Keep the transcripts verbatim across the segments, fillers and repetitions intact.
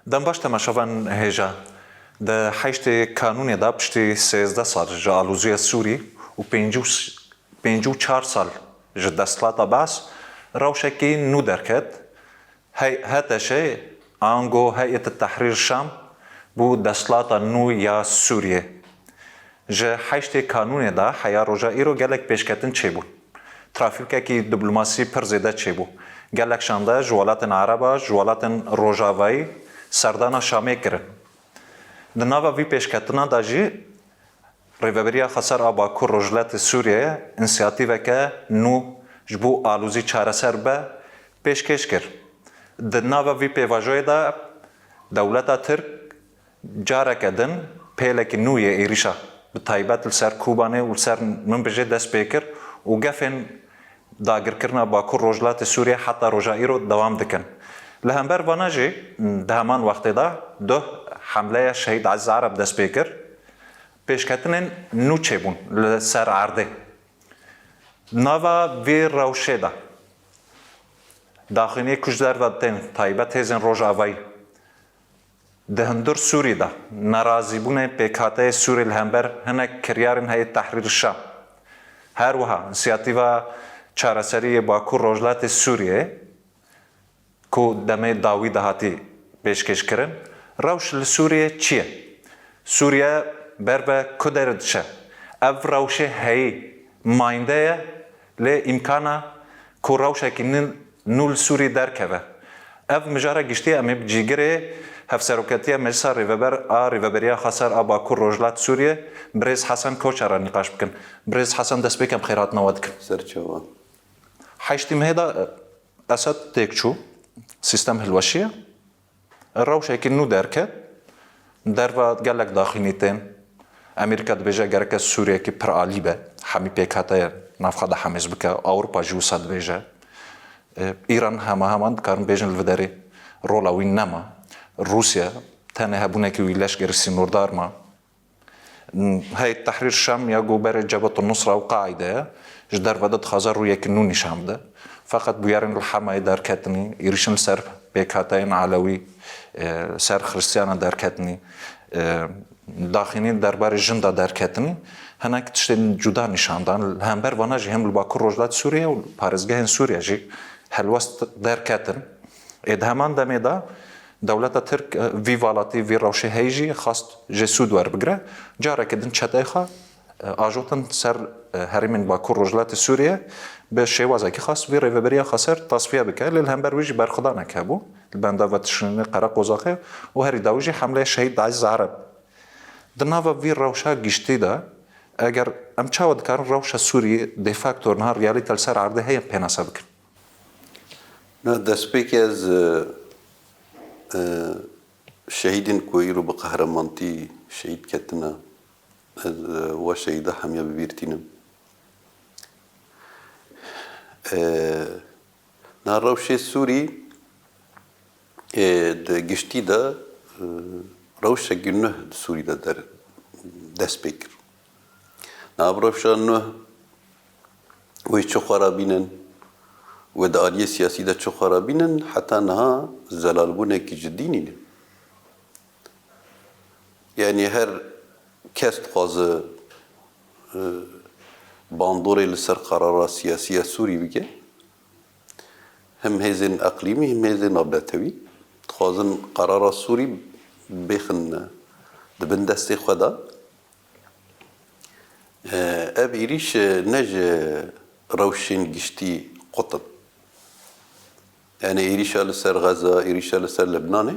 Dem baş temaşevan hêja. Di heştê Kanûnê de piştî sêzdeh sal ji aloziyê Sûrî û pêncî û çar sal ji desthilata Beas rewşekî nû derket. Hey, HTŞ, ango Heyet Tehrîr Şam, bû desthilata nû ya Sûriyê. Ji heştê Kanûnê de heya roja îro gelek pêşketin çêbûn. Trafîkekî diplomasî pir zêde çêbû. Gelek şande ji welatên Ereba, ji welatên Rojavayî serdana Şamê kirin. Di nava vî pêşketina de jî Rêveberiya Xweser a Bakur Rojhilatê Sûriyeyê însiyatîveke nû ji bo alozî çareser be pêşkêş kir. Di nava vî pêvajoyê de dewleta Tirk careke din pêlekî nû yê êrîşa, bi taybet li ser Kobanê û li ser Minbicê dest pê kir û gefên dagirkirina Bakur Rojhilatê Sûriyê heta roja îro dewam dikin. Li hember vana jî, di heman wextê de duh hemleya Şehîd Ezîz Ereb dest pê kir. Pêşketinên nû çêbûn li ser erdê. Nava vê rewşê de daxuyaniyê ku ji derve tên, taybet hêzên Rojavayî, di hundir Sûrî de nerazîbûnên pêkhateyê Sûrî li hember hinek kiryarên Heyet Tehrîr Şam, her wiha însiyatîva çareserî yê Bakur Rojhilatê Sûriyê ku demê dawî de hatî pêşkêşkirin, rewş li Sûriyê çi ye? Sûriye ber ve ku derê diçe? Ev rewşê heyî mayînde ye, lê îmkana ku rewşekî nû li Sûrî derkeve. Ev mijara giştî em ê bi cîgirê Hevseroketiya Meclisa Rêveber a Rêveberiya Xweser a Bakur Rojhilat Sûriyê, birêz Hesen Koçer re nîqaş bikin. Birêz Hesen, destpêkê em xêrhatina we dikin. Ser çavan. Heştê mehê de Esed têk çû, sîstem hilweşiye. Rewşekî nû derket, derva gelek daxuyanî tên. Amerîka dibêje gereke Sûriyekî piralî be, hemî pêkhateyên navxwe de hemêz bike. Ewropa jî wisa dibêje. E, Îran hema heman dikarin bêjin li vê derê rola wî nema. Rûsya tenê hebûnekî wî leşkerî sînordar ma. Heyet Tehrîr Şam ya ku berê Cebhet Nusra û Qaîde ye, ji derve de dixwaze rûyekî nû nîşan bide. Feqet bûyerên li Hemayê derketinî, êrîşin li ser pêkhateyên Elewî, e, ser Xiristiyana derketinî, e, daxuyaniyên derbarê jin de derketinî, hinek tiştên cuda nîşan dan. Li hember vana jî hem li Bakur Rojhilat Sûriye û parêzgehên Sûriye jî helwest derketin. Ê di heman demê de dewleta Tirk, e, vî valatî, vî rewşê heyî jî xwest jê sûd werbigire. Careke din çeteyê xwe, e, ajotin ser, e, herêmên Bakur Rojhilatê Sûriye, bi şêwazekî xwest vî rêveberiya xweser tasfiye bike. Lê li hember wî jî berxwedanek hebû li benda vetişînê Qereqozaxê û herî dawî jî hemleya Şehîd Ezîz Ereb. Di nava vî rewşa giştî de, eger em çawa dikarin rewşa Sûriyê de facto niha realîte li ser erdê heye pênase bikin? Na destpêkê ez, e, e, şehîdên ku îro bi qehremantî şehîd ketine, ez, e, we şehîda hemiya bi bîr tînim. E, na rewşê Sûrî, e, di giştî de, e, rewşekî nuh di Sûrî de der, dest pê kir. Nav rewşa nuh wê çi xwe re bînin, wê di aliyê siyasî de çi xwe re bînin, heta niha zelalbûnekî cidî nîne. Yanî her kes dixwaze, e, bandorê li ser qerara siyasî ya Sûrî bike. Him hêzên eqlîmî, him hêzên navnetewî dixwazin qerara Sûrî bêxin di bin destê xwe de. Ev êrîş ne ji rewşên giştî qut in. Yanî êrîşa li ser Xeza, êrîşa li ser Libnanê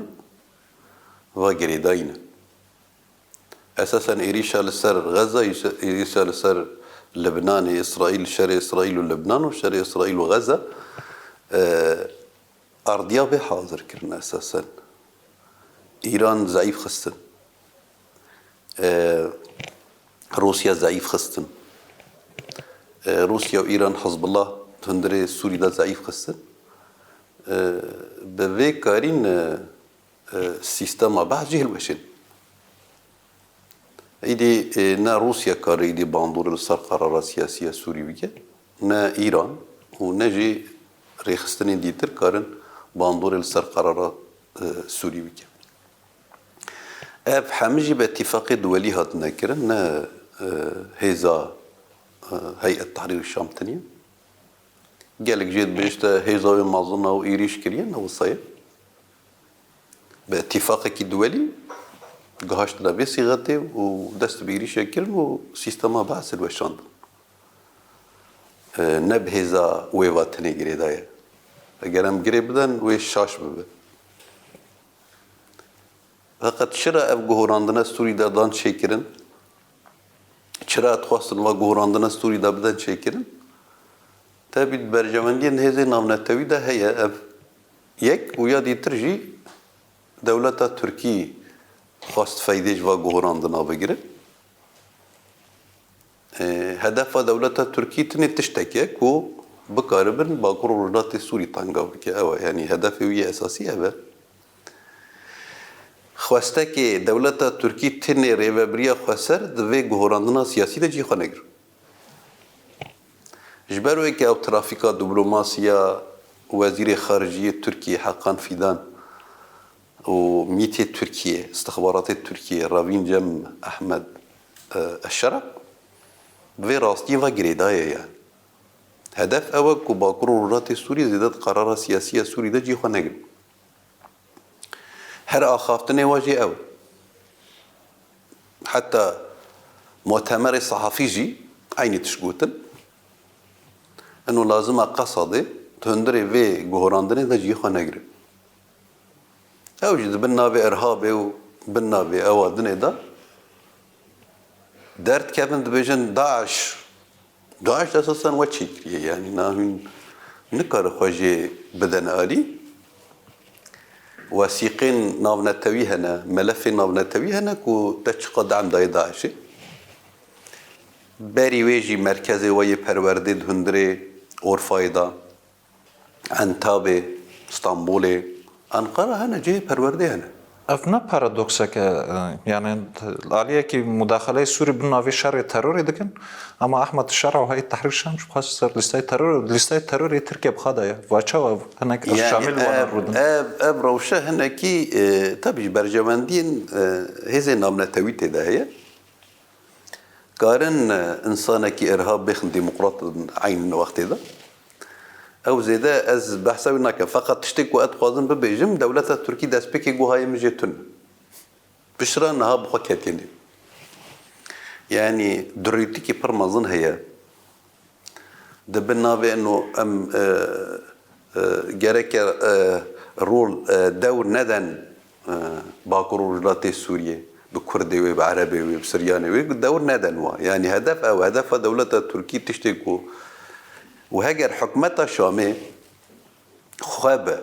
va girêdayî ne. Esasen êrîşa li ser Xeza, êrîşa li ser Libnanê, Îsraîl, şerê Îsraîl û Libnan û şerê Îsraîl û Xeza, e, ardiya vê hazir kirin esasen. Îran zeîf xistin. E, Rûsya zeîf xistin. E, Rûsya û Îran Hizbullah hundirê Sûrî de zeîf xistin. E, bi vê karîn, e, e, sîstema Behs jî hilweşên. Îdî, e, ne Rûsya kare îdî bandorê li ser qerara siyasî ya Sûrî bike, ne Îran û ne jî rêxistinên dîtir karin bandorê li ser qerara, e, Sûrî bike. Ev hemî jî bi îtîfaqê duwelî hatine kirin, ne, e, hêza, e, Heyet Tehrîr Şam tiniye. Gelek jê dibêjte hêza wê mezin e û êrîş kiriye, ne wisa ye. Bi îtîfaqekî duwelî gihiştine vê sîxetê û dest bi êrîşê kirin û sîstema Beesê li weşandin. E, ne bi hêza wê ve tenê girêdaye. Eger em girê bidin, wê şaş bibe. Feqet çira ev guhorandine Sûrî de dan çêkirin? Çira dixwestin va guhorandine Sûrî de bidin çêkirin? Tebî di berjewendiyên hêzên navnetewî de heye ev yek û ya dîtir jî dewleta Tirkî xwest feydê ji va guhorandina bigire. E, hedefa dewleta Tirkî tenê tiştek e ku bikaribin Bakur û Rojhilatê Sûrî tengav bike. Ew e, yanî hedefê wî yê esasî ev e. Xwestekê dewleta Tirkî tenê rêvebiriya xweser di vê guhorandina siyasî de cî xwe negir. Ji ber wê ke ew trafîka dîplomasiya Wezîrê Xariciyê Tirkiyê Hakan Fidan û mîtê Tirkiyê, istixbaratê Tirkiyê Ravîn Cem Ehmed, e, Eşşera, bi vê rastiyê ve girêdayî ye. Hedef ew e ku Bakur û Rojhilatê Sûriyê zêde di qerara siyasî ya Sûrî de cî xwe negrin. Her axaftinê we jî ew. Heta mutemerê sehafî jî eynî tişt gotin. Ino lazim e Qesedê di hundirê vê guhorandinê de cihê xwe negire. Ew jî di bin navê Irhabê û bin navê ewa dinê de derdikevin, dibêjin DAIŞ. DAIŞ esasen we çêkiriye, yanî na hûn nikare xwe jê bidin alî. Wesîqên navnetewî hene, melefên navnetewî hene ku te çiqa dehm dayê DAIŞê. Berî wê jî merkezê we yê perwerdê di hundirê Orfayê de, Entabê, Stenbolê, Enqera hene, cihê perwerdê hene. Ev ne paradoksek e, e, yani, aliyekî mudaxaleyê Sûrî bi navê şerê terorê dikin, ama Ahmed Şera û Heyet Tehrîr Şam jî xwest ser lîsteyê terorê, lîsteyê terorê Tirkiye bi xwe de ye. Va çawa hinek Yani, şamil wana ev, rûdin? Ev, ev rewşe hinekî, e, tabii ji berjewendiyên, e, hêzên navnetewî tê de heye. Karin, e, insanekî irhab bêxin demokrat eynî wextê de. Ew zêde ez behsa wî nakim. Feqet tiştê ku ez dixwazim bibêjim, dewleta Tirkî destpêkê guhayê min jê tune. Piştre niha bi xwe ketiye nê. Yanî durîtîkî pir mezin heye. Di bin navê ino em, e, e, gereke, e, rol, e, dewr neden, e, Bakur û Rojhilatê Sûriyê, bi Kurdê wê, bi Erebê wê, bi Siryanê wê, dewr neden wa. Yanî hedef ew, hedefa dewleta Tirkî tiştê ku û heger hikûmeta Şamê xwe bi,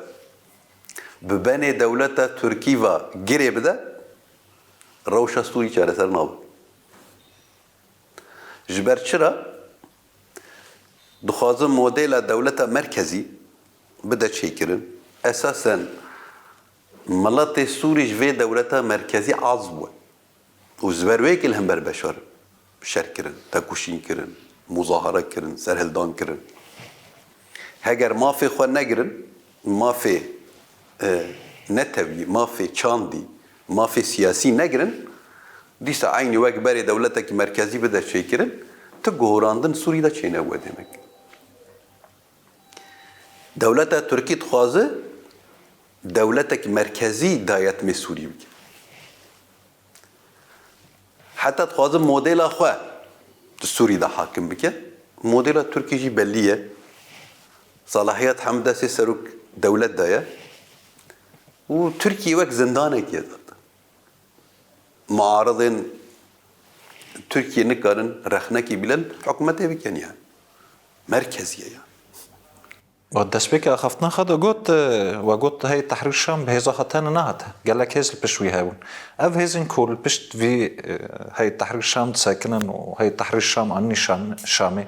bi benê dewleta Tirkî ve girê bide, rewşa Sûrî çareser nabe. Ji ber çira? Dixwazin modela dewleta merkezî bide çêkirin. Esasen miletê Sûrî ji vê dewleta merkezî az bû. Û ji ber wê yekê li hember Beşar şer kirin, tekoşîn kirin, muzahara kirin, serhildan kirin. Heger mafê xwe negirin, mafê, e, netewî, mafê çandî, mafê siyasî negirin, dîsa eynî wek berê dewletekî merkezî bide çêkirin, ti guhorandin Sûrî de çênebû demek. Dewleta Tirkî dixwaze dewletekî merkezî dayetmê Sûrî bike. Heta dixwaze modela xwe di Sûrî de hakim bike. Modela Tirkî jî bellî ye. Salahiyet hemû destê serok dewlet de ye. Û Tirkiye wek zindanekê ye zaten. Muaridên Tirkiye nikarin rexnekî bînin hikûmetê bikin yani. Merkezî ye yani. We destpêkê axaftina xwe de got, e, we got Heyet Tehrîr Şam bi hêza xwe tene nehate. Gelek hêz li pişt wî hebûn. Ev hêzên ku li pişt vî, e, Heyet Tehrîr Şam disekinin û Heyet Tehrîr Şam anî Şam, Şamê,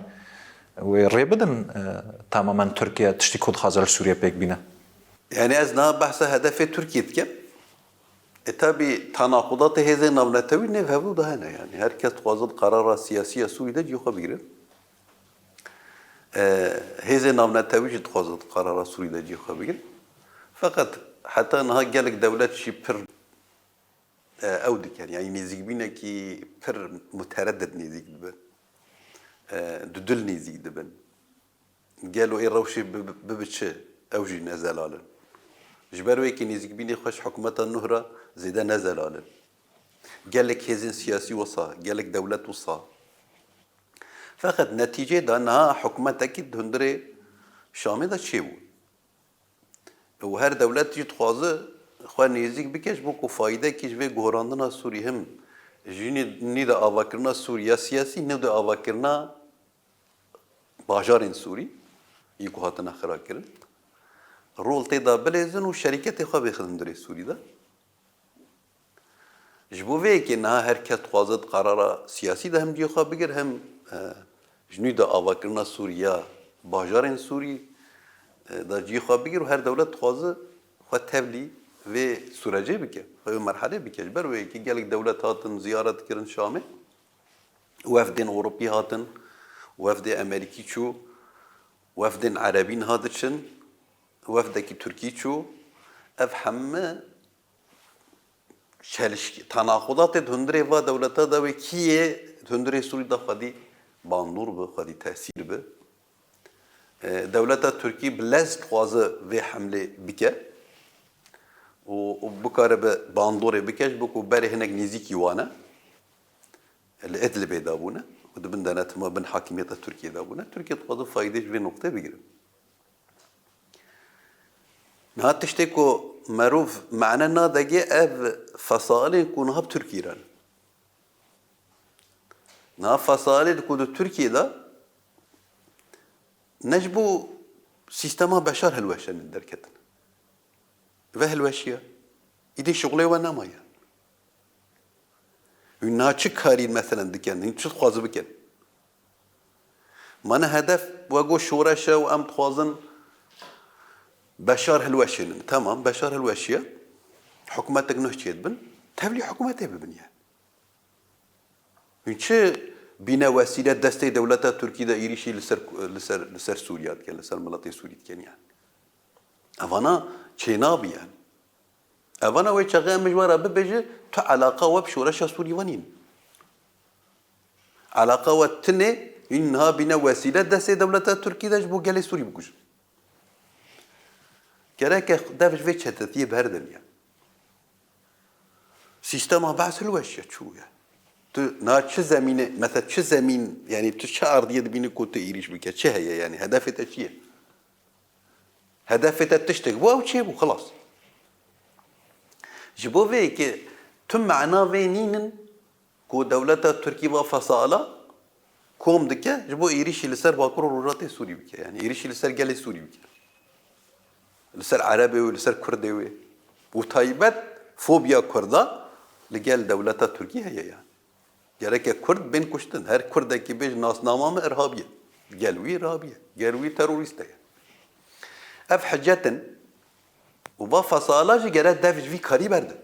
wê rê bidin, e, tamamen Tirkiye tiştî ku dixwaze li Sûriye pêk bîne? Yani ez niha behsa hedefê Tirkiye dikim. E, tabî tenaqudatê hêzên navnetewî nêv hevdû de hene yani. Her kes dixwaze di qerara siyasî ya Sûrî de cî xwe bigire. E, hêzên navnetewî jî dixwaze di qerara Sûrî de cî xwe bigire. Feqet heta niha gelek dewlet jî pir e, ew dikin. Yani nêzîkbînekî pir mutereddid nêzîk dibin. E, dudil nêzîk dibin. Gelo ê rewşê bi-, bi-, bibe çi? Ew jî ne zelal in. Ji ber wê yekê nêzîkbînê xwe ji hikûmeta nû re zêde ne zelal in. Gelek hêzên siyasî wisa, gelek dewlet wisa. Feqet netîcê de niha hikûmetekî di hundirê Şamê de çêbû. Û her dewlet jî dixwaze xwe nêzîk bike ji bo ku fayidekî ji vê guherandina Sûrî him ji nî-, nî de avakirina Sûrî ya siyasî, nî de avakirina bajarên Sûrî yî ku hatine xirakirin, rol tê de bilêzin û şerîketê xwe bêxin hundirê Sûrî de. Ji bo vê yekê niha her kes dixwaze di qarara siyasî de hem cihê xwe bigir, hem, e, ji nû de avakirina Sûrî ya bajarên Sûrî, e, de cihê xwe bigir û her dewlet dixwaze xwe tevlî vê sûrecê bike, xwe vê merhelê bike. Ji ber wê yekê gelek dewlet hatin ziyaret kirin Şamê. Wefdên Ewropî hatin, wefdê Amerîkî çû, wefdên Erebî niha diçin, wefdekî Tirkî çû. Ev heme çelişkî, tenaqudatê di hundirê va dewleta de wê kî yê di hundirê Sûrî de xwedî bandor bi, xwedî tesîr bi. E, dewleta Tirkî bi lez dixwaze vê hemlê bike û, û bikare bi bandorê bike ji bo ku berê hinek nêzîkî wan e. Li Idlibê de bûne û di bin denetima, bin hakimiyeta Tirkiyê de bûne. Tirkiye dixwaze fayde ji vê noqtê bigire. Niha tiştê ku merov mane nadegê ev fesailên ku niha bi Tirkiyê re ne. Niha fesailên ku di Tirkiyê de ne ji bo sîstema Beşar hilweşenin derketin. Ve hilweşiye. Îdî şixulê we nemaye. Hûn niha çi karî meselen dikin? Hûn çi dixwazin bikin? Mane hedef we got şoreş e û em dixwazin Beşar hilweşênin. Temam, Beşar hilweşiye. Hikûmetek nuh çêdibin. Tevlî hikûmetê bibin yani. Hûn çi bîne wesîle destê dewleta Tirkî de êrîşî li ser, li ser, li ser Sûriya dikin, li ser miletê Sûrî dikin yani. Evana çênabî yani. Evana wê çaxê em ji we re bibêje, tu eleqa we bi şoreşa Sûrî ve nîn. Eleqa we tinê, hûn niha bîne wesîle destê dewleta Tirkî de ji bo gelê Sûrî bikujin. Gereke dev ji vê çetetiyê berdin ya. Sîstema Be'es hilweşiye çû ya. Tu na çi zemîne, mesela çi zemîn, yani tu çi erdiyê dibînî ku tu êrîş bike, çi heye yani, hedefê te çi ye? Hedefê te tiştek bû, ew çêbû, xilas. Ji bo vê yekê tu mena vê nînin ku dewleta Tirkî va fesaila kom dike, ji bo êrîşî li ser Bakur û Rojatê Sûrî bike. Yani êrîşî li ser gelê Sûrî bike. Li ser Erebê wê, li ser Kurdê wê. Û taybet fobiya Kurda li gel dewleta Tirkî heye yani. Gereke Kurd bên kuştin. Her Kurdekî bêj nasnama min irhabî ye. Gel wî irhabî ye. Gel wî terorîst e. Ev hicet in û va fesaila jî gere dev ji vî karî berdin.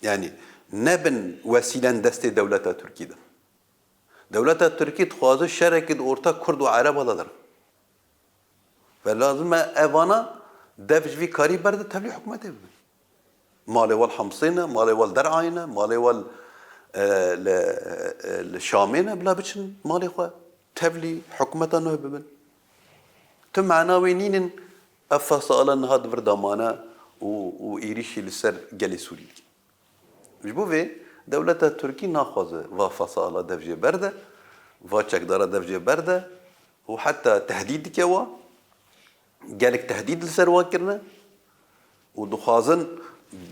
Yani nebin wesîlen destê dewleta Tirkî de. Dewleta Tirkî dixwaze şerekî di orta Kurd û Ereba de dere. Ve lazim e evana dev ji vî karî berde tevlî hikûmetê bibin. Malê wal Hemsê ne, malê wal Derayê ne, malê wal, e, li, e, li Şamê ne, bila biçin malê xwe tevlî hikûmeta nuh bibin. Tu mena wê nînin ev fesaile niha di vir de mane û, û êrîşî li ser gelê Sûrî dikin. Ji bo vê dewleta Tirkî naxwaze va fesaila dev jê berde, va çekdara dev jê berde û heta tehdîd dike wa, gelek tehdîd li ser wa kirine û dixwazin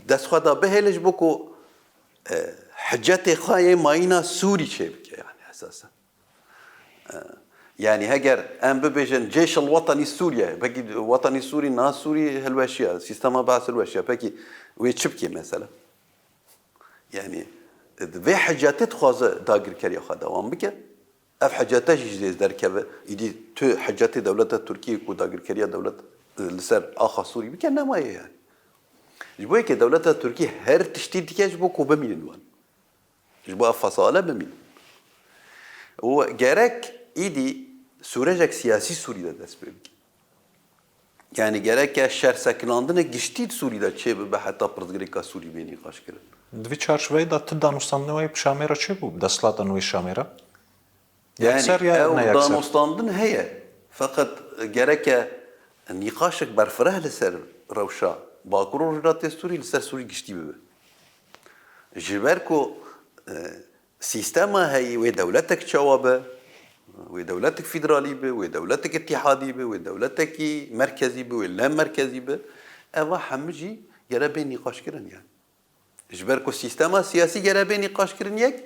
dest xwe da bihêle ji bo ku, e, hicetê xwe yê mayîna Sûrî çêbike, yani esasen. E, yani heger em bibêjin Cêşil Wetanî Sûriye, pekî Wetanî Sûrî, niha Sûrî hilweşiye, sîstema Be'es hilweşiye, pekî wê çi bikê mesela? Yani, e, vê hicetê dixwaze dagirkeriya xwe dewam bike. Ev hicete jî ji dê derkeve. Îdî tu hicetê dewleta Tirkiyê ku dagirkeriya dewlet, e, li ser axa Sûrî bike nemaye yani. Ji bo yekê dewleta Tirkî her tiştî dike ji bo ku bimînin wan. Ji bo ev fesaile bimînin. Û gerek îdî sûrecek siyasî Sûrî de dest pê bike. Yani gereke şer sekinandine giştî di Sûrî de çêbibe heta pirsgirêka Sûrî bê nîqaşkirin. Di vî çarçoveyê de ti danûstandinê wê bi Şamê re çêbû, bi desthilata nû yê Şamê re? Yani Yekser ya ew ne yekser? Danûstandin heye. Feqet gereke nîqaşek berfireh li ser rewşa Bakur û Rojhilatê Sûrî li ser Sûrî giştî bibe. Ji ber ku, e, sîstema heyî wê dewletek çawa be, wê dewletek federalî be, wê dewletek îtîhadî be, wê dewletekî merkezî be, wê ne merkezî be, eva hemû jî gere bê nîqaşkirin yani. Ji ber ku sîstema siyasî gere bê nîqaşkirin yek,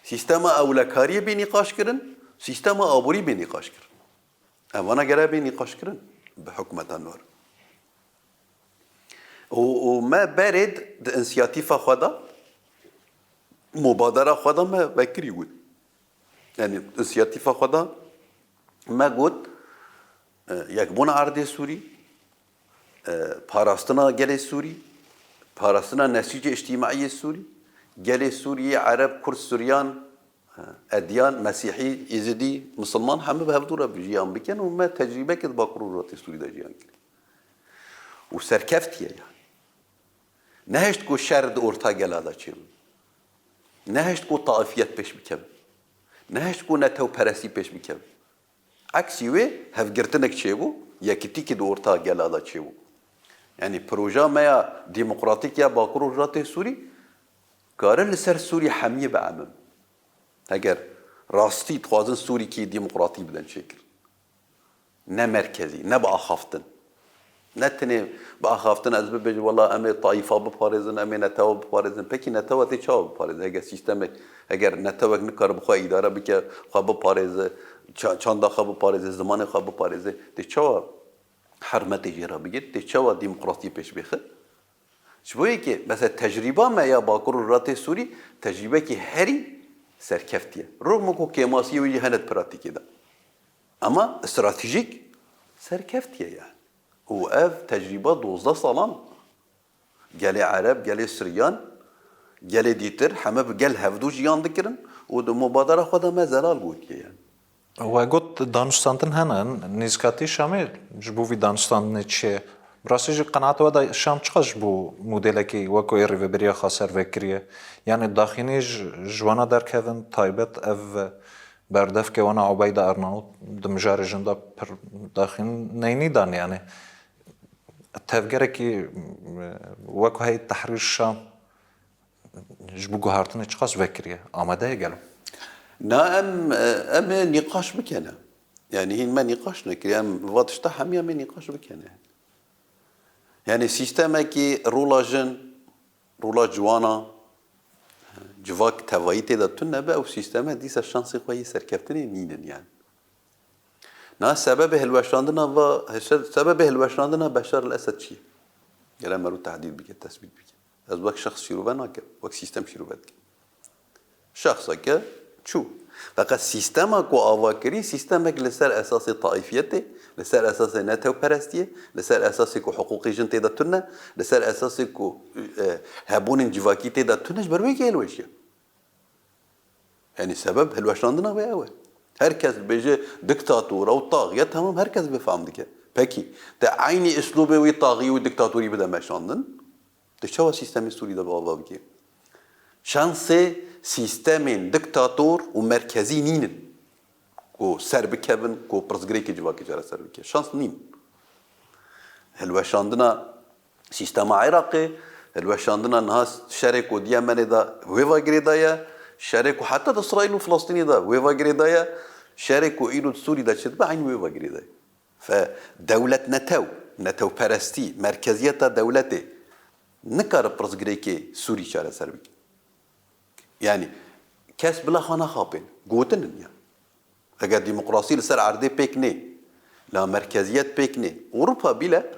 sîstema ewlekariyê bê nîqaşkirin, sîstema aborî bê nîqaşkirin. Em vana gere bê nîqaşkirin bi hikûmeta nû re. Û, û me berê di însiyatîfa xwe de, mubadera xwe de me vekirî got. Yani însiyatîfa xwe de me got, e, yekbûna erdê Sûrî, e, parastina gelê Sûrî, parastina nesîcê îctîmaî yê Sûrî, gelê Sûrî, Ereb, Kurd, Suryan, e, edyan, Mesîhî, Êzidî, Misilman hemû bi hevdû re jiyan bikin û me tecrîbekê di Bakur û Rojhilatê Sûrî de jiyan kir. Û serkeftiye yani. Nehişt ku şer di orta gela de çêbû. Nehişt ku taifiyet pêş bikeve. Nehişt ku netewperestî pêş bikeve. Eksî wê hevgirtinek çêbû, yekîtîkî di orta gela de çêbû. Yani proja me ya demokratîk ya Bakur û Rojhilatê Sûrî kare li ser Sûrî hemiyê biemim. Heger rastî dixwazin Sûrîkî demokratî bidin çêkir. Ne merkezî, ne bi axaftin. Ne tenê bi axaftin ez bibêjim, wela em ê taifa biparêzin, em ê netewa biparêzin. Pekî netewa tê çawa biparêze? Heger sîstemek, heger netewek nikare bi xwe îdare bike, xwe biparêze, ça-, çanda xwe biparêze, zimanê xwe biparêze, tê çawa hermetê jê re bigir, tê çawa demokrasiyê pêş bêxe? Ji bo yekê, mesela tecrîba me ya Bakur û Rojhilatê Sûrî, tecrîbekî herî serkeftî ye. Rûxme ku kêmasiyê wê jî hene di pratîkê de. Ama stratejîk serkeftî ye yani. Û ev tecrîba dozdeh salan gelê Ereb, gelê Siryan, gelê dîtir heme bi gel hevdû jiyan dikirin û di mubadera xwe de me zelal gotiye yani. We got danûstandin hene, nêzîkatî Şamê ji bo vî danûstandinê çi ye? Bi rastî jî qenaeta we de Şam çiqas ji bo modelekî weko yê Rêveberiya Xweser vekiriye? Yanî daxînî ji, ji wana derkevin taybet ev berdevke wana Ubeyda Arnaut di mijarê jin de pir daxîn neynî dan yanî. Tevgerekî, e, weko heyî Tehrîr Şam ji bo guhartinê çiqas vekiriye? Amade ye gelo? Na em, em ê nîqaş bikene. Yani hîn me nîqaş nekiriye. Em va tişta hemiya me nîqaş bikene. Yani sîstemekî rola jin, rola ciwana, civak tevayî tê de tune be, ew sîsteme dîsa şansê xwe yê serkeftinê nînin yani. Na sebebê hilweşandina va, sebebê hilweşandina Beşar el Esed çi ye? Gere mero tehdîd bike, tesbît bike. Ez wek şexs şîrove nakim, wek sîstem şîrove dikim. Şexseke çû. Feqet sîstema ku ava kirî, sîstemek li ser esasê taîfiyetê, li ser esasê netewperestiyê, li ser esasê ku hiqûqê jin tê de tune, li ser esasê ku, e, hebûnên civakî tê de tune, ji ber wê yekê hilweşiye. Yanî sebeb hilweşandina wê ew e. Her kes dibêje diktator ew taxiye, temam, her kes vê fehm dike. Pekî, te eynî îslûbê wî taxiyî û diktatorî bide meşandin, tu çawa sîstemê Sûrî de bi ava bikî? Şansê sîstemên diktator û merkezî nînin ku ser bikevin, ku pirsgirêkê civakê çareser bike. Şans nîn. Hilweşandina sîstema Iraqê, hilweşandina niha şerê ku di Yemenê de wê va girêdaye, şerê ku heta di Îsraîl û Filistînê de wê va girêdaye, şerê ku îro di Sûrî de çêdibe eynî wê va girêdaye. Fe dewlet netew, netewperestî, merkeziyeta dewletê nikare pirsgirêkê Sûrî çareser bike. Yani kes bila xwe naxapên, gotin in ya. Eger demokrasî li ser erdê pêk nê, la merkeziyet pêk nê. Ewropa bîle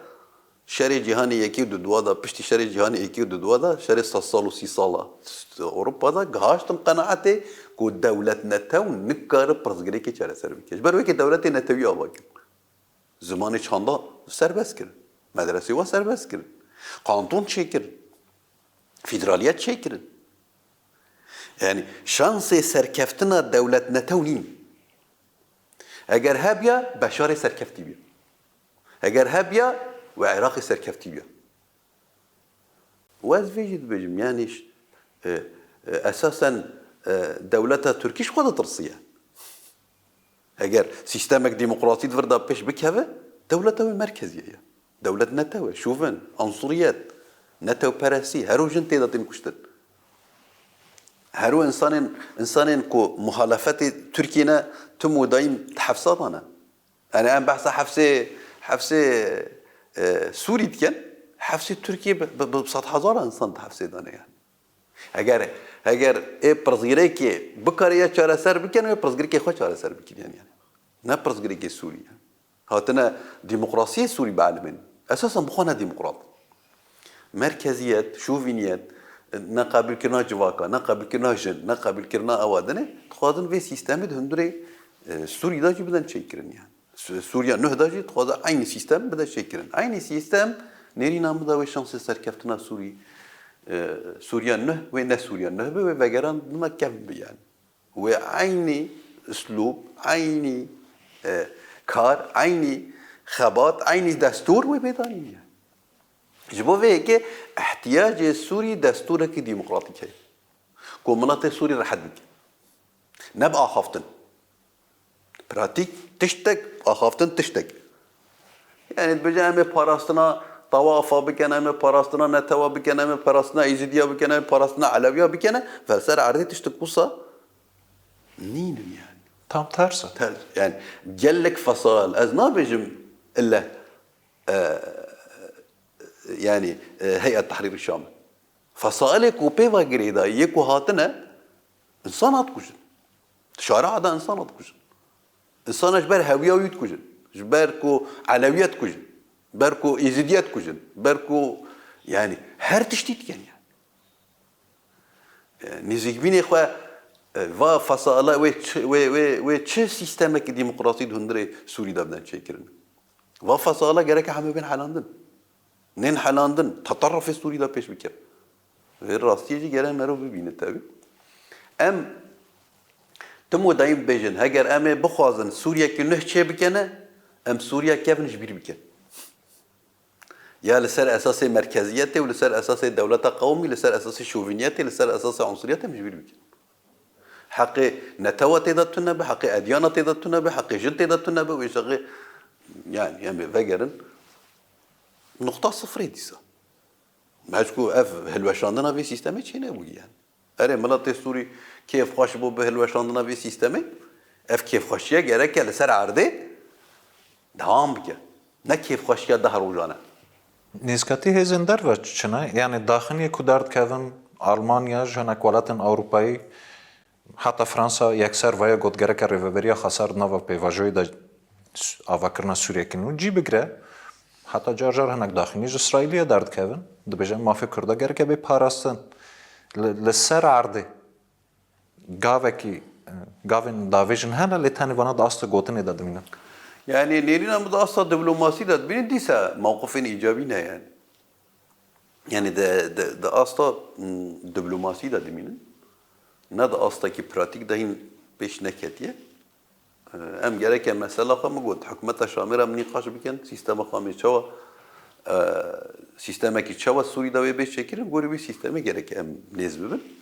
şerê cîhanê yekê û duduwa da, piştî şerê cîhanê yekê û duduwa da, şerê sed sal û sî sala Ewropa da gihaştin qenaetê ku dewlet netew nikare pirsgirêkê çareser bike. Ji ber wekê dewletê netewî ava kir. Zimanê çanda serbest kirin. Medresê wa serbest kirin. Kanton çêkirin. Federaliyet çêkirin. Yani şansê serkeftina dewlet netew nîn. Eger hebiya, Beşarê serkeftî biya. Heger hebiya, wê Iraqê serkeftî biya. Û ez vê jî dibêjim, yanî ş-, e, e, esasen, e, dewleta Tirkî ji xwe ditirsiye. Heger sîstemek demokrasî di vir de pêş bikeve, dewleta wê merkezî ye. Dewlet netew e, şovin, ansuriyet, netewperestî, her û jin tê de tên kuştin. Her û insanên, insanên ku muhalefetê Tirkiyê ne, tim û dayîm di hefsa de ne. Yani em behsa hefsê, hefsê, e, Sûrî dikin, hefsê Tirkiyê bi, bi, bi sed hezara insan di hefsê de ne yani. Heger, heger ê pirsgirêkê bikariye çareser bikin, wê pirsgirêkê xwe çareser bikin yani. Ne pirsgirêkê Sûrî yani. Hatine demokrasiyê Sûrî bielmên. Esasen bi xwe ne demokrat. Merkeziyet, şovîniyet, neqebûlkirina civaka, neqebûlkirina jin, neqebûlkirina ewa dinê, dixwazin vê sîstemê di hundirê, e, Sûrî de jî bidin çêkirin yani. Su-, Sûriya nuh de jî dixwaze eynî sîstem bide çêkirin. Eynî sîstem nêrîna min de wê şansê serkeftina Sûrî, e, Sûriya nuh, wê ne Sûriya nuh be, wê vegerandina kevn be yani. Wê eynî uslûb, eynî, e, kar, eynî xebat, eynî destûr wê bê danîn yani. Ji bo vê yekê ihtiyacê Sûrî destûrekî demokratîk heye. Ku miletê Sûrî rehet bike. Ne bi axaftin. Pratîk tiştek, axaftin tiştek. Yani dibêje em ê parastina tawafa bikin, em ê parastina netewa bikin, em ê parastina Êzidiya bikin, em ê parastina Elewiya bikin. Ve ser erdê tiştek wisa nînin yani. Tam tersi. Ters, yani gelek fesail. Ez nabêjim ille, e, yani, e, Heyet Tehrîr Şam. Fesailê ku pê ve girêdayî yê ku hatine, insan hat kujin. Şara da insan hat kujin. Insana ji ber hewiya wî dikujin. Ji ber ku Elewiyet dikujin. Ber ku Êzidiye dikujin. Ber ku, yani, her tiştî dikin yani. E, nêzîkbînê xwe, e, va fesaile wê çi, wê, wê, wê çi sîstemekî demokrasî di hundirê Sûrî de bidin çêkirin? Va fesaile gereke hemû bên helandin. Nên helandin, teterrufê Sûrî de pêş bike. Vê rastiyê jî gere merov bibîne tevî. Em tim û dayîm bibêjin, heger em ê bixwazin Sûriyekî nuh çê bikene, em Sûriya kevn ji bîr bikin. Ya li ser esasê merkeziyetê û li ser esasê dewleta qewmî, li ser esasê şovîniyetê, li ser esasê unsuriyetê em ji bîr bikin. Heqê netewa tê de tune be, heqê edyana tê de tune be, heqê jin tê de tune be, wê şexê, yani, em ê vegerin nuqta sifirê dîsa. Meçku ev hilweşandina vê sîstemê çê nebûyî yani. Erê, miletê Sûrî kêfxweş bû bi hilweşandina vê sîstemê. Ev kêfxweşiye gereke li ser erdê dewam bike. Ne kêfxweşiya deh rojan e. Nêzketî hêzên derve çi ne? Yani daxiniyê ku derdikevin Almanya, ji hinek welatên Ewropayî, heta Fransa yekser veye got gereke rêveberiya xweser di nava pêvajoyê de s-, avakirina Sûriyekî nû cî bigire. Heta car car hinek daxinî ji Îsraîliyê derdikevin. Dibêje mafê Kurda gereke bê parastin. Li, li ser erdê gavekî, gavên davêjin hene, lê tenê vana di asta gotinê de dimînin. Yani nêrîna min di asta diplomasî de dimînin, dîsa mewqifên îcabî ne yani. Yani di, di, di asta, mm, diplomasî de dimînin. Ne di astekî pratîk de hîn pêş neketiye. Em gereke mesela xwe, min got, hikûmeta Şamê re em nîqaş bikin, sîstema Şamê çawa, e, sîstemekî çawa Sûrî de wê bê çêkirin, gorî wî sîstemê gereke em nêz bibin.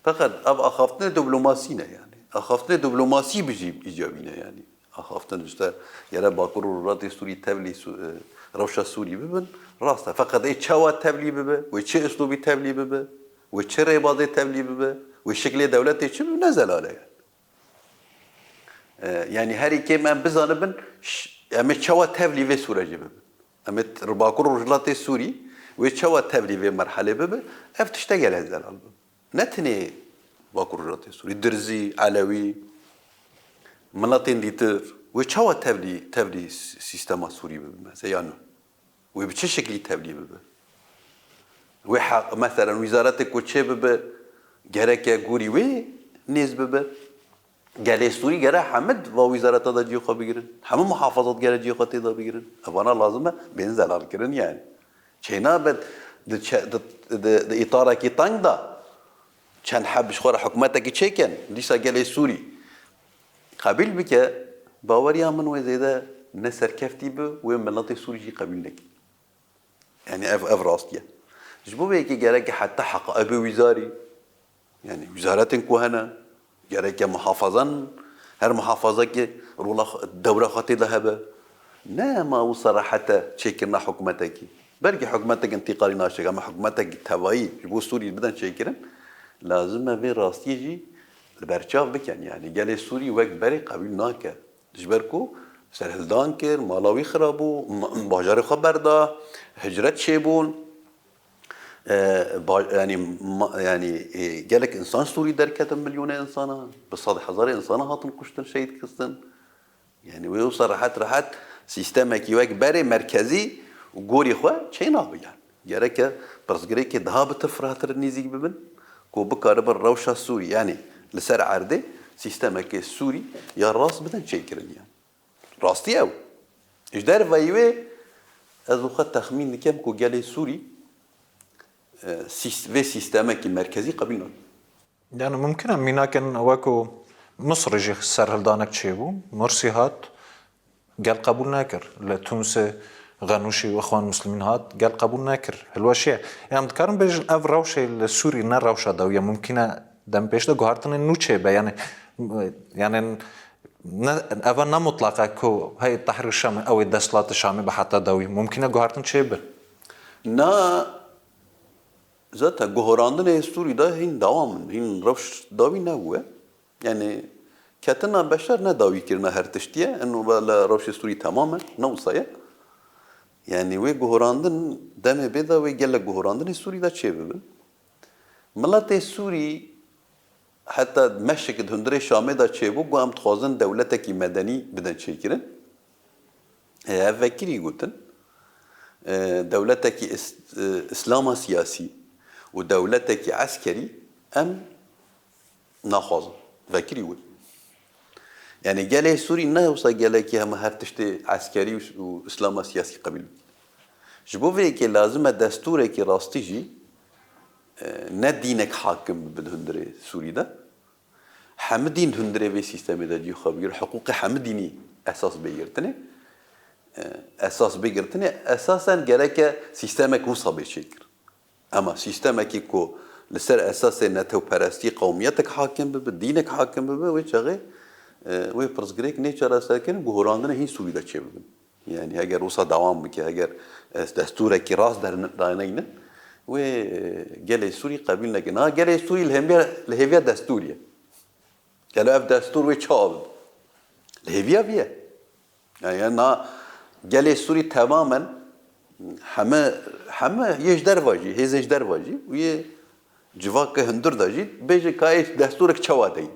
Feqet ev axaftinê diplomasî ne yani. Axaftinê diplomasî bi jî îcabî ne yani. Axaftin işte gere Bakur û Rojhilatê Sûrî tevlî Sû-, e, rewşa Sûrî bibin, rast e. Feqet ê çawa tevlî bibe, wê çi uslûbî tevlî bibe, wê çi rêbazê tevlî bibe, wê şiklê dewletê çi bibe, ne zelal e yani. E, yani herî kêm em bizanibin, ş-, em ê çawa tevlî vê sûrecê bibin. Em ê t-, Bakur û Rojhilatê Sûrî wê çawa tevlî vê merhelê bibe, ev tişte gelek zelal bibe. Ne tenê Bakur û Rojhilatê Sûrî, Dirzî, Elewî, miletên dîtir, wê çawa tevlî, tevlî s-, sîstema Sûrî bibe, mesela ya nû? Wê bi çi şeklî tevlî bibe? Wê heq, meselen, wîzaretê ku çê bibe, gereke gorî wê nêz bibe. Gelê Sûrî gere hemid va wîzareta de cihê xwe bigirin. Hemû muhafazat gere cihê xwe tê de bigirin. Evana lazim e bên zelalkirin yani. Çênabe di çe-, di, di, di îtarekî teng de çend heb ji xwe re hikûmetekî çêkin. Dîsa gelê Sûrî qebîl bike, baweriya min wê zêde ne serkeftî bi, wê miletê Sûrî jî qebûl neke. Yanî ev, ev rastî ye. Ji bo vê yekê gereke heta heqaibê wîzarî, yanî wîzaretên ku hene, gereke muhafazan, her muhafazekê rola xwe, dewra xwe tê de hebe. Ne ma wisa rehet e çêkirina hikûmetekî. Belkî hikûmetek întîqalî naçêke, ama hikûmetek tevayî ji bo Sûrî bidin çêkirin, lazim e vê rastiyê jî li ber çav bikin. Yanî gelê Sûrî wek berê qebûl nake. Ji ber ku serhildan kir, mala wî xira bû, ma-, bajarê xwe berda, hicret çêbûn. E, ba-, yanî, ma-, yanî, e, gelek insan Sûrî derketin, milyonê insana, bi sed hezarê insana hatin kuştin, şehîd xistin. Yanî wê wisa rehet rehet sîstemekî wek berê merkezî û gorî xwe çênabe yanî. Gereke pirsgirêkê daha bi tifratir nêzîk bibin ku bikaribin rewşa Sûrî, yanî li ser erdê sîstemekê Sûrî ya rast bidin çêkirin yanî. Rastî ew. Ji derveyî wê ez û xwe texmîn dikim ku gelê Sûrî, e, sîs-, vê sîstemekî merkezî qebîl nakin. Yani mumkin e mînakên weko Misrê jî serhildanek çêbû. Mursî hat, gel qebûl nekir. Li Tunsê Xenûşî û Ixwan Muslimîn hat, gel qebûl nekir. Hilweşiye. Em dikarin bêjin ev rewşê li Sûrî ne rewşa dawî ye. Mumkin e dem pêş de guhartinên nû çêbe. Yani, yani ne, eva ne mutlaq e ku hey Tehrîr Şamê ew ê desthilatê Şamê bi heta dawî. Mumkin e guhartin çêbe. Na Zaten guherandinê Sûrî de hîn dewam in, hîn rewş dawî nebûye. Yanî ketina beşer ne dawîkirina her tiştî ye, eno ve li rewşê Sûrî temam e, ne wisa ye. Yanî wê guherandin demê bê de wê gelek guherandinê Sûrî de çêbibin. Miletê Sûrî heta meşek di hundirê Şamê de çêbû, ku em dixwazin dewletekî medenî bidin çêkirin. E, ev vekirî gotin, e, dewletekî is-, e, îslama siyasî û dewletekî eskerî em naxwazin. Vekirî got. Yanî gelê Sûrî ne wisa gelekî hema her tiştê eskerî û, û îslama siyasî qebîl bike. Ji bo vê yekê lazim e destûrekî rastî jî, e, ne dînek hakim bibe di hundirê Sûrî de. Hemî dîn hundirê vê sîstemê de cî xwe bigire, hiqûqê hemî dînî esas bê girtinê. E, esas bê girtinê, esasen gereke sîstemek wisa bê çêkir. Ema sîstemekî ku li ser esasê netewperestî qewmiyetek hakim bibe, dînek hakim bibe, wê çaxê, e, wê pirsgirêk nê çareserkirin, guherandinê hîn Sûrî de çêbibin. Yanî heger wisa dewam bike, heger, e, destûrekî rast derneynin, wê, e, gelê Sûrî qebîl nekin. Ha, gelê Sûrî li hêviya, li hêviya destûrê ye. Gelo ev destûr wê çawa bibe? Li hêviya vî ye. Yanî, yanî na gelê Sûrî temamen heme, heme yê ji derva jî, hêzên ji derva jî û yê civaka hundir de jî bêje ka ê destûrek çawa deyin.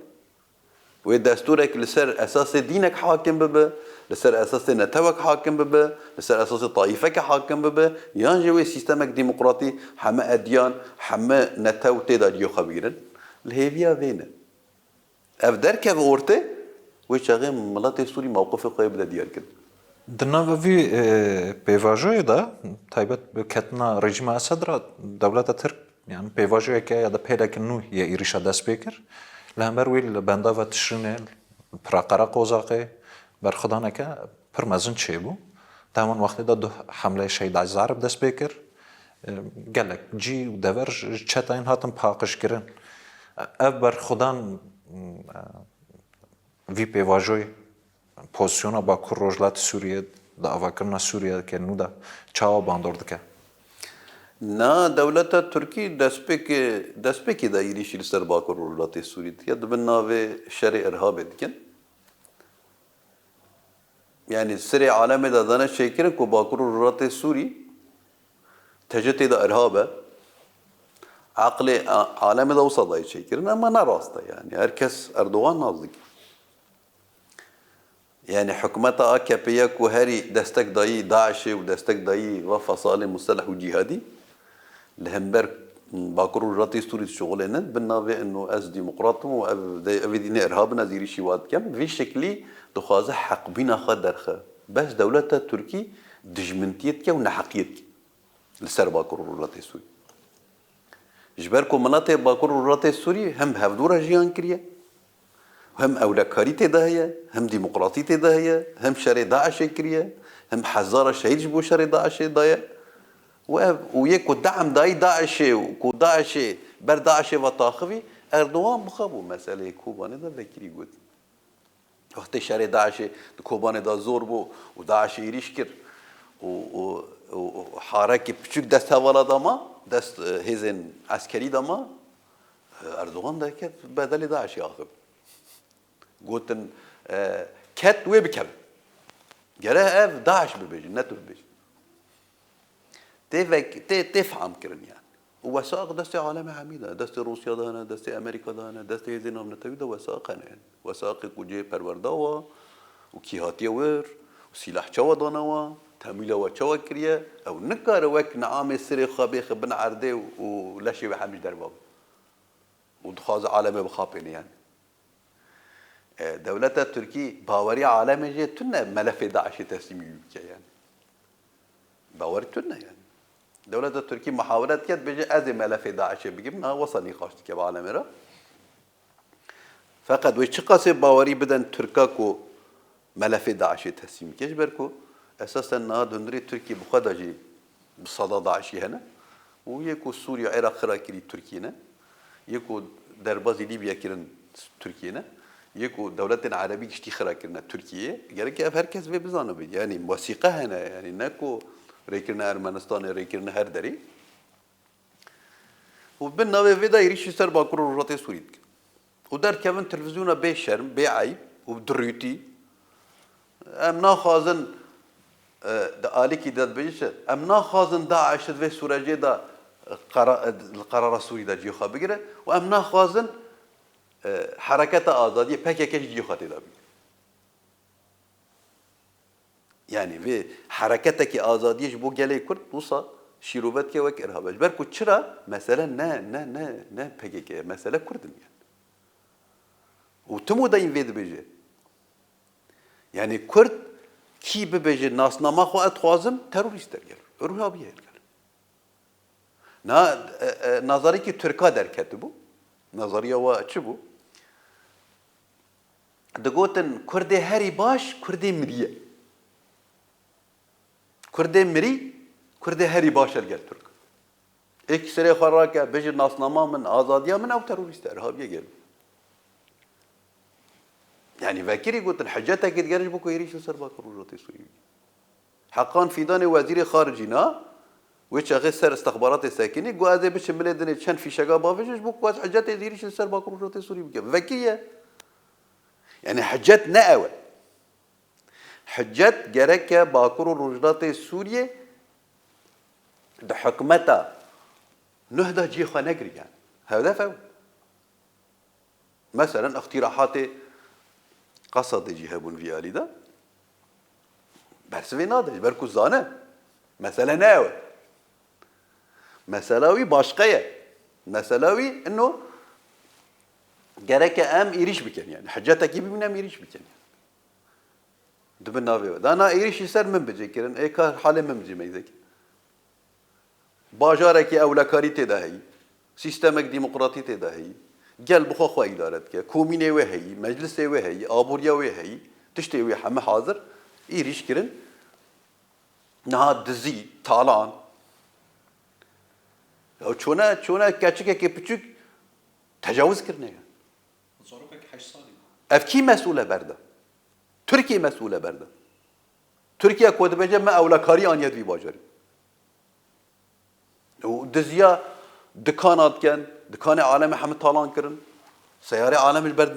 Wê destûrek li ser esasê dînek hakim bibe, li ser esasê netewek hakim bibe, li ser esasê taîfeke hakim bibe, yan jî wê sîstemek demokratî heme edyan, heme netew tê de cihê xwe bigrin. Li hêviya vê ne. Ev derkeve ortê, wê çaxê miletê Sûrî mewqifê xwe yê bide diyarkirin. Di nava vî, e, pêvajoyê de, taybet bi ketina rejîma Esed re, dewleta Tirk, yani pêvajoyeke ya da pêleke nû yê êrîşa dest pê kir. Li hember wî li bendava Tişrînê, pira Qereqozaqê, berxwedaneke pir mezin çêbû. Di heman wextê de du hemleyê Şehîd Ezî Arib dest pê kir. E, gelek cî û dever ji çetayên hatin paqijkirin. Ev berxwedan, e, vî pêvajoyê, pozisyona Bakur Rojhilatê Sûriyê di avakirina Sûriyeke nû de çawa bandor dike? Na, dewleta Tirkî destpêkê, destpêkê de êrîşî li ser Bakur Rojhilatê Sûrî dike, di bin navê şerê irhabê dikin. Yanî sirê alemê de dane çêkirin ku Bakur û Rojhilatê Sûrî tecê tê de irhab e. Eqlê a-, alemê de wisa dayê çêkirin, ema ne rast e yanî. Her kes Erdogan nas dike. Yanî hikûmeta A K P ye ku herî destek dayî DAIŞê û destek dayî va fesalê museleh û cîhadî, li hember Bakur û Rojhilatê Sûrî dişuxulênin, bi navê ino ez demokrat im û ev de, ev dînê irhab in, ez êrîşî wa dikim. Vî şeklî dixwaze heqbîna xwe derxe. Bes dewleta Tirkî dijmintiyê dike û neheqiyê dike li ser Bakur û Rojhilatê Sûrî. Ji ber ku miletê Bakur û Rojhilatê Sûrî hem bi hevdû re jiyan kiriye, Hem ewlekarî tê de heye, hem demokratî tê de heye, hem şerê DAIŞê kiriye, hem hezara şehîd ji bo şerê DAIŞê daye. Û ev, û yê ku de'm dayî DAIŞê û ku DAIŞê ber DAIŞê ve taxivî, Erdogan bi xwe bû meseleyê Kobanê de vekirî got. Wextê şerê DAIŞê di Kobanê de zor bû û DAIŞê êrîş kir û, û, û, û harekê piçûk dest hevala de ma, dest, e, hêzên eskerî de ma, e, Erdogan derket bedelê DAIŞê axivî. Gotin, e, ket wê bikevin. Gere ev DAIŞ bibêjin, ne tu bibêjî. Tê vek-, tê, tê fam kirin yani. Û wesaq destê alemê hemî de, destê Rûsya de hene, destê Amerîka de hene, destê hêzên navnetewî de wesaq hene yani. Wesaqê ku cihê perwerda wa û kî hatiye wir û sîlah çawa dane wa, temwîla wa çawa kiriye, ew nikare wek niamê sirê xwe bêxe bin erdê û leşê wê hemî ji derve be. Û dixwaze alemê bixapêne yani. E, dewleta Tirkî baweriya alemê jê tune melefê DAIŞê teslîmî wî bike yani. Bawer tune yani. Dewleta Tirkî muhawele dike, dibêje, "Ez ê melefê DAIŞê bigirim." Niha wesa nîqaş dike bi alemê re. Feqet wê çiqasê bawerî bidin Tirka ku melefê DAIŞê teslîm bike, ji ber ku esasen niha di hundirê Tirkiyê bi xwe de jî bi seda DAIŞî hene û yê ku Sûriye, Iraq xira kirî Tirkiyê ne, yê ku derbazî Lîbya kirin Tirkiyê ne, yê ku dewletên erebî giştî xira kirine Tirkiyeyê, gerek ev her kes vê bizanibe. Yanî wesîqe hene, yanî ne ku rêkirine Ermenistanê, rêkirine her derê. Û bin navê vê de êrîşî ser Bakur û Rojhatê Sûrî dikin. Û derdikevin televîzyona bê şerm, bê eyb û dirûtî. Em naxwazin, e, di alîkî de dibêje çi? Em naxwazin DAIŞ di vê sûrecê de, e, qera-, e, li qerara Sûrî de cihê xwe bigire û em naxwazin, e, Hereketa Azadiyê, P K K, jî cihê xwe tê de bigire. Yani vê hereketekî azadiyê ji bo gelê Kurd wisa şîrove dike wek irhab. Ji ber ku çira? Mesele ne, ne, ne, ne P K K ye, mesele Kurd in yani. Û tim û dayîn vê dibêje. Yani Kurd kî bibêje nasnama xwe ez dixwazim, terorîst e gel. Irhabiye gel. Na, e, e, nazarîkî Tirka derketibû. Nazariya wa çi bû? Digotin, Kurdê herî baş, Kurdê mirî ye. Kurdê mirî, Kurdê herî baş e li gel Tirk. Êk serê xwe rake, bêje nasnama min, azadiya min, ew terorîst e, irhabiye gel. Yani vekirî gotin, hiccetekî digere ji bo ku êrîş li ser Bakur Rojhatê Sûrî bike. Heqan Fîdanê wezîrê xaricî na, wê çaxê ser istixbaratê sekinî, got, "Ez ê biçim milê dinê çend fîşeka bavêjim ji bo ku ez hicetê êrîşê li ser Bakur Rojhatê Sûrî bikim." Vekirî ye. Yani hicet ne ew e. Hicet gereke Bakur û Rojhilatê Sûriyê di hikûmeta nuh de cihê xwe negiriyan. Hedef ew. Meselen, îxtîrahatê Qesedê jî hebûn vî alî de. Bersivê nade, ji ber ku zane. Mesele ne ew e. Mesela wî başqe ye. Mesela wî ino gereke em êrîş bikin yani. Hicetekî bibîne em êrîş bikin yani. Di bin navê we. Dana êrîşî ser Minbicê kirin. Ê ka halê Minbicê meyzekî. Bajarekî ewlekarî tê de heyî. Sîstemek demokratî tê de heyî. Gel bi xwe xwe îdare dike. Komînê wê heyî, meclisê wê heyî, aboriya wê heyî. Tiştê wê heme hazir. Êrîş kirin. Niha dizî, talan. Ya çone, çone keçikekê piçûk tecawuz kirine ya. Zarokek heşt salî. Ev kî mesûl e berda? Tirkiye mesûl e berda. Tirkiye ku dibêje me ewlekarî aniye di vî bajarî. Û diziya dikana dikin, dikanê alemê hemî talan kirin. Seyarê alemê ji ber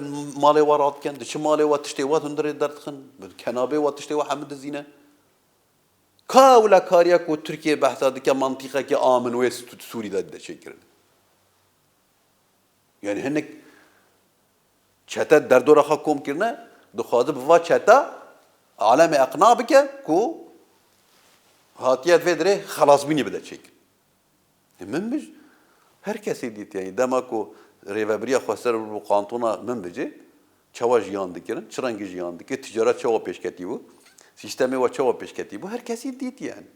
malê we radikin, diçi malê we tiştê we hundirê derdixin, kenabê we tiştê we hemî dizîne. Ka ewlekariya ku Tirkiye behsa dike mantîqekê amin wê Sûrî de dide çêkirin. Yani hinek çete derdora xwe kom kirine, dixwaze bi va çete alemê eqna bike ku hatiye vê dirê xelasbûnî bide çêkirin. E, Minbic her kesê dît, yani dema ku rêvebiriya xweser bû kantona Minbicê, çawa jiyan dikirin, çi rengî jiyan dikir, ticaret çawa pêşketî bû, sîstemê we çawa pêşketî bû, her kesî dît yani.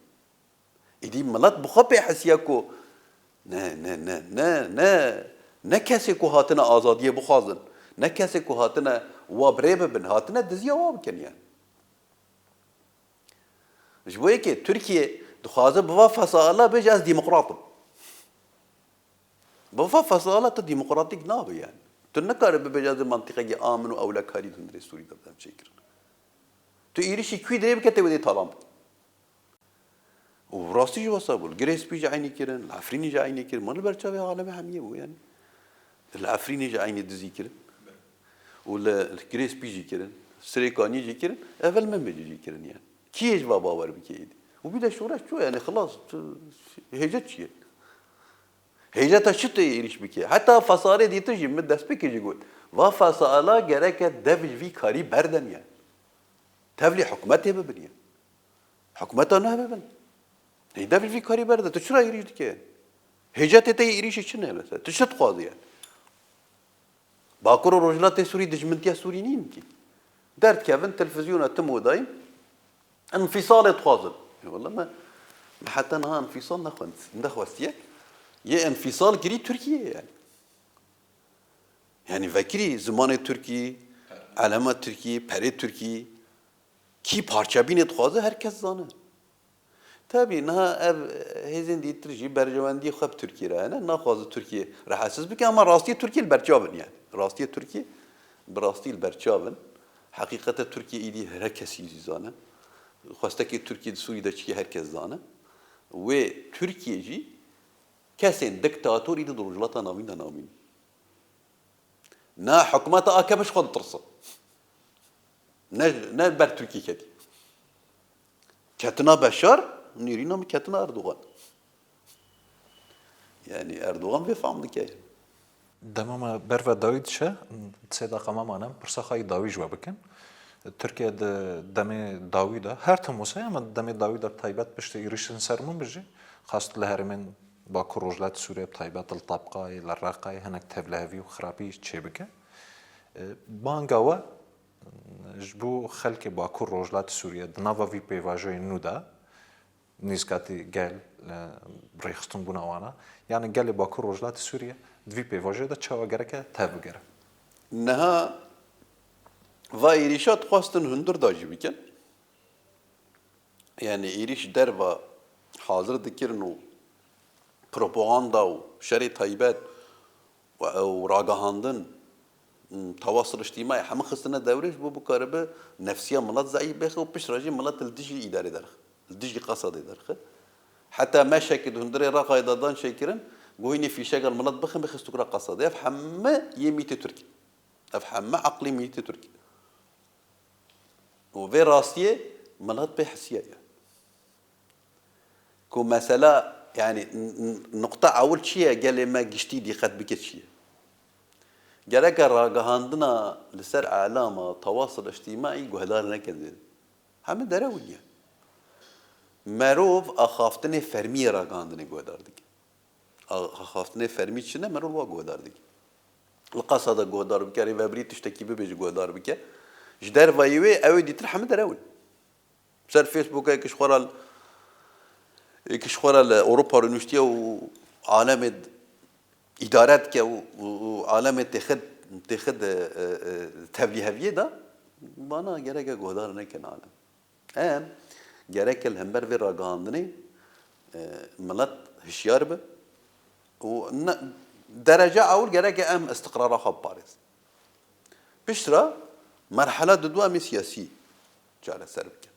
Îdî milet bi xwe pê hesiya ku ne, ne, ne, ne, ne, ne kesê ku hatine azadiyê bixwazin, Ne kesê ku hatine wa bi rê bibin, hatine diziya wa bikin yani. Ji bo yekê Tirkiye dixwaze bi va fesaala bêje ez demokrat im. Bi va fesaala tu demokratîk nabe yani. Tu nikare bibêje ez ê mentiqekî amin û ewlekarî di hundirê Sûrî de bidem çêkirin. Tu êrişî kwî dirê bike tê wê dê talan bike. Û rastî jî wesa bû. Li Girê Spî jî eynî kirin, li Efrînî jî eynî kirin. Ma li ber çavê alemê hemiyê bû yani. Li Efrînê jî eynî dizî kirin. Û li, li Girê Spî jî kirin. Sirêkaniyê jî kirin. Evel Minbicê jî kirin yani. Kî yê ji va bawer bike êdî? Û bî de şoreş çû yani xilas. Tu, hêce çi ye? Hêce te çi tê êrîş bike? Heta fesalê dîtir jî min destpêkê jî got. Va fesala gereke dev ji vî karî berdin yani. Tevlî hikûmetê bibin ya. Hikûmeta nû bibin. Heyde vî karî berde. Tu çira êrîş dike? Hêcetê te yê êrîşî çi ne mesela? Tu çi dixwazî yani? Bakur û Rojhilatê Sûrî dijmintiya Sûrî nîn kî. Derdikevin televîzyona tim odayî. Enfîsalê dixwazin. E, wele me, me heta niha enfîsal nexwend-, nexwestiye. Yê enfîsal kirî Tirkiye yani. Yani vekirî zimanê Tirkî, elema Tirkî, perê Tirkî, kî parçebînê dixwaze her kes zane. Tabî niha ev hêzên dîtir jî berjewendiyê xwe bi Tirkiyê re hene. Naxwaze Tirkiye rehetsiz bike ama rastiyê Tirkiye li ber çav in yani. Rastiyê Tirkiye bi rastî li ber çav in. Heqîqeta Tirkiye îdî her kesî jî zane. Xwestekê Tirkiye di Sûrî de çi ye her kes zane. Wê Tirkiye jî kesên diktator îdî di Rojhilata Navîn de namîn. Na hikûmeta A K P ji xwe ditirsin. Ne, ne ber Tirkî ketî. Ketina Beşar, nêrîna min ketina Erdogan. Yani Erdogan vê fam dike. Dema me ber ve dawî diçe, sê deqa me mane, pirsa xwe yî dawî ji we bikin. Tirkiye di demê dawî de, her tim wisa ye, em di demê dawî de taybet piştî êrişên ser min bijî, xast li herêmên Bakur Rojhilat Sûriye, bi taybet li Tabqayê, li Reqayê hinek tevlihevî û xirapî çêbike. E, banga we, e, ji bo xelkê Bakur Rojhilat Sûriye di nava vî pêvajoyê nû de, nîzkatî gel, e, rêxistinbûna wan e. Yani gelê Bakur Rojhilat Sûriye di vî pêvajoyê de çawa gereke tevbigere? Niha va êrîşa dixwestin hundir da jî bikin. Yani êrîş derva hazir dikirin û propaganda û şerê taybet û, û ragihandin, m, tewasul îctîmaî hemû xistine dewrê ji bo bikaribe nefsiya milet zeîf bixe û piştre jî milet li dijî îdarê derxe, li dijî Qesedê derxe. Heta meşekê di hundirê Reqayê de dan çêkirin, got hînê fîşeka li milet bixin, bixin stûkra Qesedê. Ev hemû yê mîtê Tirkî. Ev hemû eqlê mîtê Tirkî. Û vê rastiyê milet pê hisiyaye. Ku mesela, yani, n-, n-, nuqta ewil çi ye, gelê me giştî dîqet bike çi ye? Gereke ragihandina li ser elama, tewasul îctîmaî guhdar neke zêde. Hemî derewin ye. Merov axaftinê fermî yê ragihandinê guhdar dike. A-, axaftinê fermî çi ne, merov wa guhdar dike. Li Qesedê guhdar bike, rêvebirî tiştekî bibêje guhdar bike. Ji dervayî wê, ew ê dîtir hemî derewin. Ser Facebookê yek ji xwe re, yek ji xwe re li Ewropa re nûştiye û alemê îdare dike û, û, û alemê têxid, têxid, e, e, tevlîheviyê de, bana gereke guhdar nekin alem. Em gereke li hember vê ragihandinê, e, milet hişyar be û ne, derece ewil gereke em istiqrara xwe biparêzin. Piştre merhela didû em ê siyasî çareser bikin.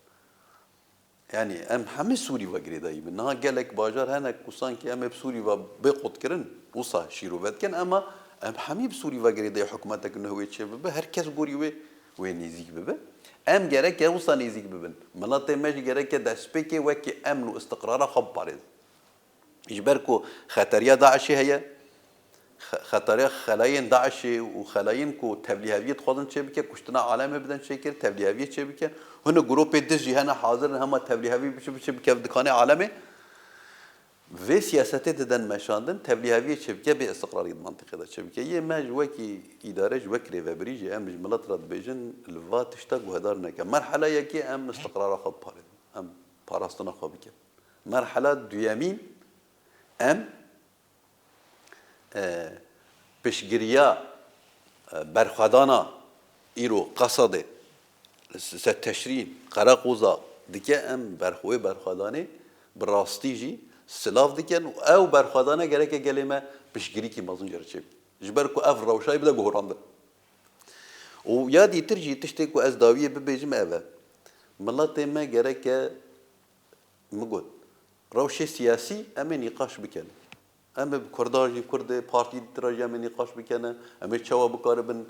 Yani em hemî Sûrî ve girêdayî bin. Niha gelek bajar hene ku sankî em ê bi Sûrî ve bê qutkirin, wisa şîrove dikin, ema em hemî bi Sûrî ve girêdayî hikûmetek nuh wê çêbibe, her kes gorî wê, wê nêzîk bibe. Em gereke wisa nêzîk bibin. Miletê me jî gereke destpêkê wekî emn û istiqrara xwe biparêzin. Ji ber ku xeteriya DAIŞê heye, xe-, xeteriya xelayên DAIŞê û xelayên ku tevlîheviyê dixwazin çêbike, kuştina alemê bidin çêkir, tevlîheviyê çêbike. Hinek grûpê dij jî hene hazir in hema tevlîhevî biçe, biçe bikeve dikanê alemê. Vê siyasetê didin meşandin, tevlîheviyê çêbike, bê istiqrarî di mentiqê de çêbike. Yê me ji wekî îdare, ji wek rêvebirî jî em ji milet re dibêjin, li va tişta guhdar neke. Merhela yekê em istiqrara xwe biparêzin. Em parastina xwe bikin. Merhela duyemîn, em, e, piştgiriya Berxwedana îro Qesedê, li ser teşrîn, Qereqoza dike, em berxwê berxwedanê bi rastî jî silav dikin û ew berxwedane gereke gelê me piştgirîkî mezin jê re çêbî. Ji ber ku ev rewşayê bide guhurandin. Û ya dîtir jî tiştê ku ez dawiyê bibêjim ev e. Miletê me gereke, min got, rewşê siyasî em ê nîqaş bikin. Em ê bi Kurdan jî, Kurdê partî dîtira jî em ê nîqaş bikene. Em ê çawa bikaribin,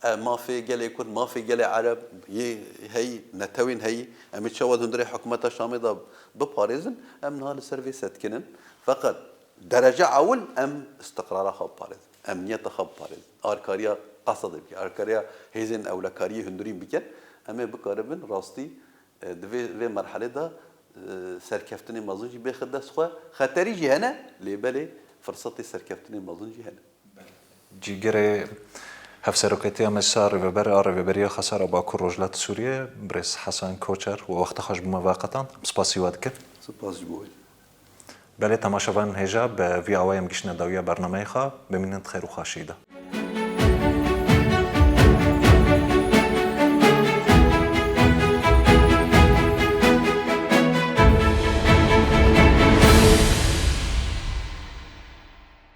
e, mafê gelê Kurd, mafê gelê Ereb, yê heyî, netewên heyî, em ê çawa di hundirê hikûmeta Şamê de biparêzin, em niha li ser vê setkin in. Feqet derece ewil em istiqrara xwe biparêzin, emniyeta xwe biparêzin, arkariya Qesedê bikin, arkariya hêzên ewlekariyê hundirîn bikin, em ê bikaribin rastî E, di vê, vê merhelê de, e, serkeftinê mezin jî bêxe dest xwe. Xeterî jî hene, lê belê firsetê serkeftinê mezin jî hene. Cîgirê Hevseroketiya Meclisa Rêveber a Rêveberiya Xesara Bakur Rojhilat Sûriyê, birêz Hesen Koçer, we wexta xwe ji bo me veqetand. Em spasî we dikin. Spas ji bo we. Belê temaşevanên hêja, bi vî awayê em giştine dawiya bernameyê xwe. Bimînin di xêr û xweşiyê de.